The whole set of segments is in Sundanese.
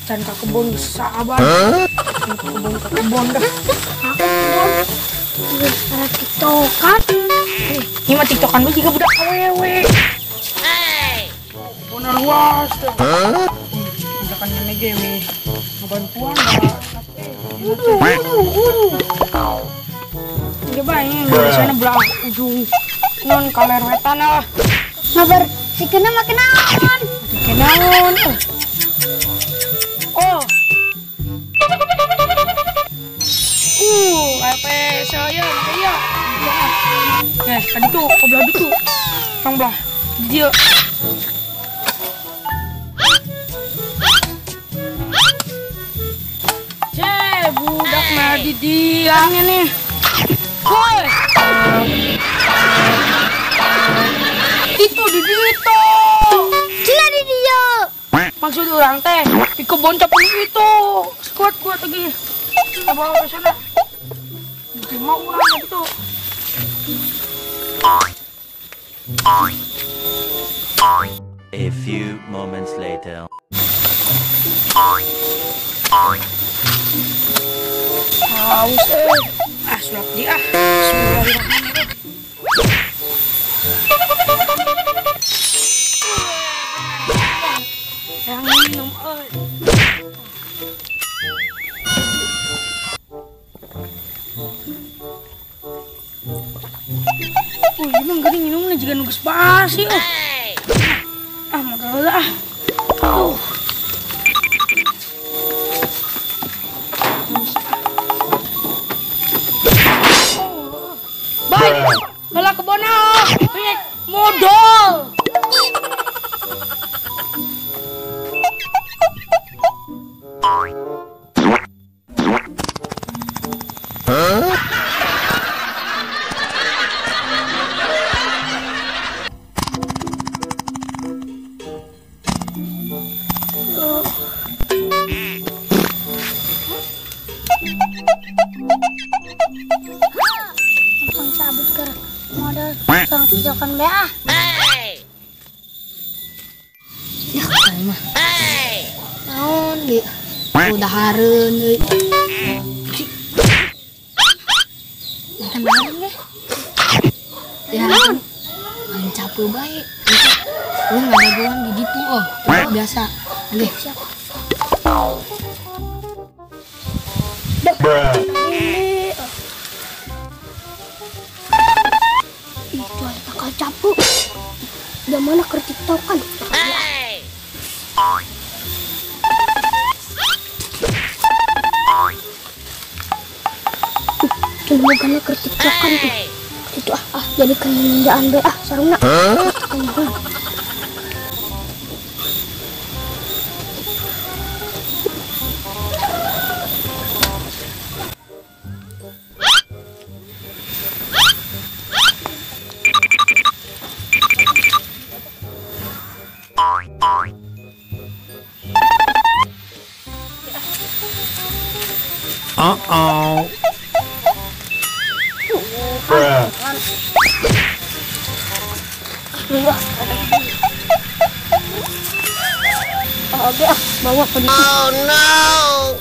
Can ka kebon sabar. Kebon ka kebon dah. Kebon. Geus tiktokan. Ini mah tiktokan mah juga budak awewe. Kebon luas tuh. Misalkan ini ge we ngebantuan dah. Waduh. Coba ini biasanya belah ujung non kaler wetan lah. Ngabar si kena make naon? Make naon? Oh. Apa saya iya. Tadi tuh ke belah itu. Tong belah. Dia. Budak mah di diangnya nih. Woi. Itu di ditu. Cina di dia. Maksud orang teh di kebun capung itu. Squat kuat lagi. Kita bawa ke sana. Mau urang gitu. A few moments later. Haus Ah, sulap dia. Bismillahirrahmanirrahim. Yang minum emang geuning minumna jiga nu geus basi Ah, modal ah. Baik, heula kebon ah. Modal. Langsung cabut ke modal sang tiktokan be ah. Ya kali mah. Naon di udah hareun deui. Makan naon ge? Ya main capu bae. Lu ngadagoan di ditu oh, biasa. Nggih, siap. Itu ada takal capu. Udah mana ke tiktokan? Bukan ke tiktokan tuh. Itu jadi kayak ninjaan be sarungna. Uh-oh. Oke, bawa ke situ. Oh no.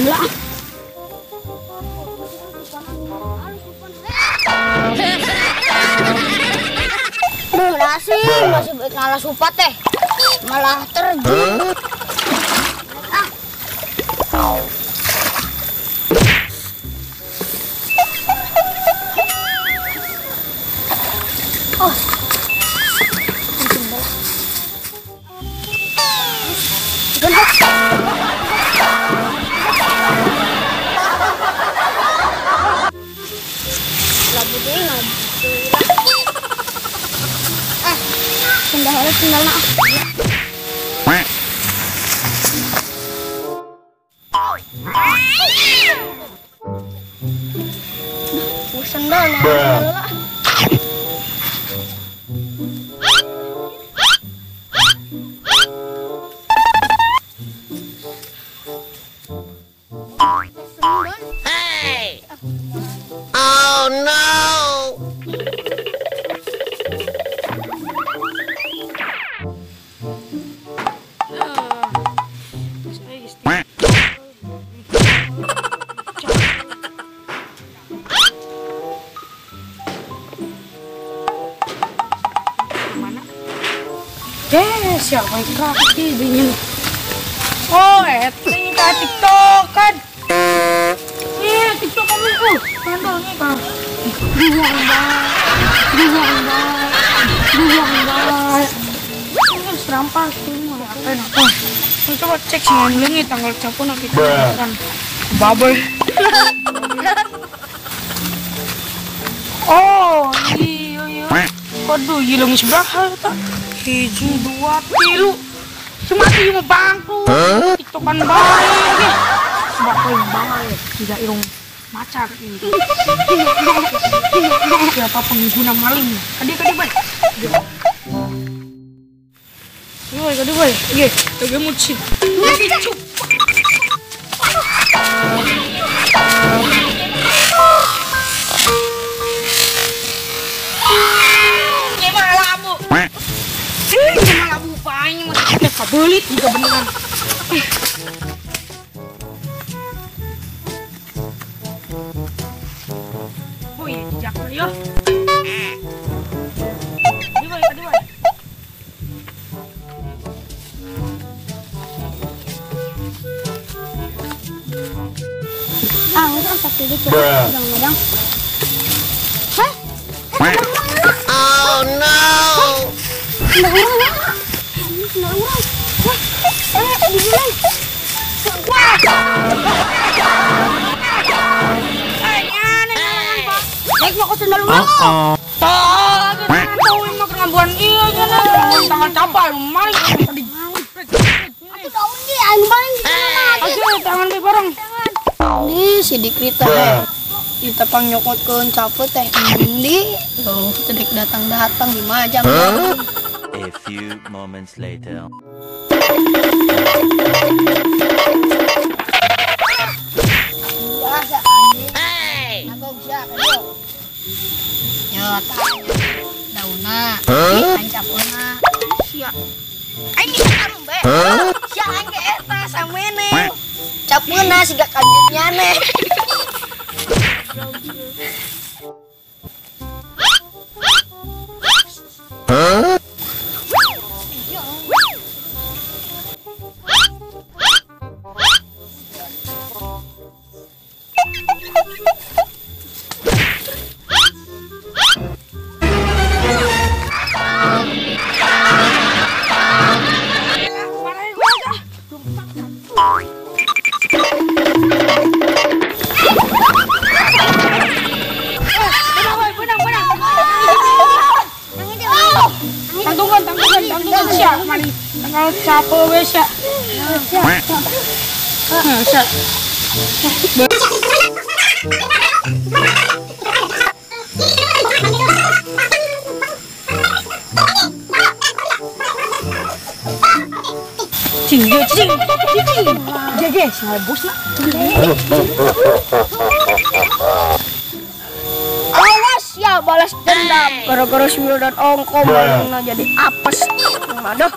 Lah. Duh, nasi masih baik ngalah supat teh. Malah terjun. Ah. Oh. Sendal nak. Sendal nak. Siapa yang kaki dingin? Oh, ini ka TikTok kan? Nih, TikTok kamu tuh. Mandol nih kau. Ini serampas semua. Apa apa? Coba cek sih nih tanggal capun nanti kan. Bubble. Oh, iya iya. Waduh, hilang sebelah tak. 1, 2, 3. Cuma sih mau bangku. TikTokan baik. Bakal baik, tidak irung macar ini. Siapa pengguna maling? Adik adik boy. Boy, adik boy. Oke, oke muci. Kabelit juga beneran. Oh iya, jejak ya. Aduh, aduh. Ah, udah pakai gitu. Kadang-kadang. Hah? Oh no. Si dikrita teh kita pang nyokotkeun capek teh endi tuh tedek datang-datang gimana jam. A few moments later. Biasa anjing. Nagog sia kayo. Yo tanya dauna, ancapeuna. Sia. Aing bisa karumbe. Sia aing ge eta samene. Capeuna siga kanjutnya neh. Tanggal capek wes ya. Cing, cing, cing. Jeje, si bos nak. Awas ya balas dendam. Gara-gara si Wildan ongkom jadi apes. Aduh.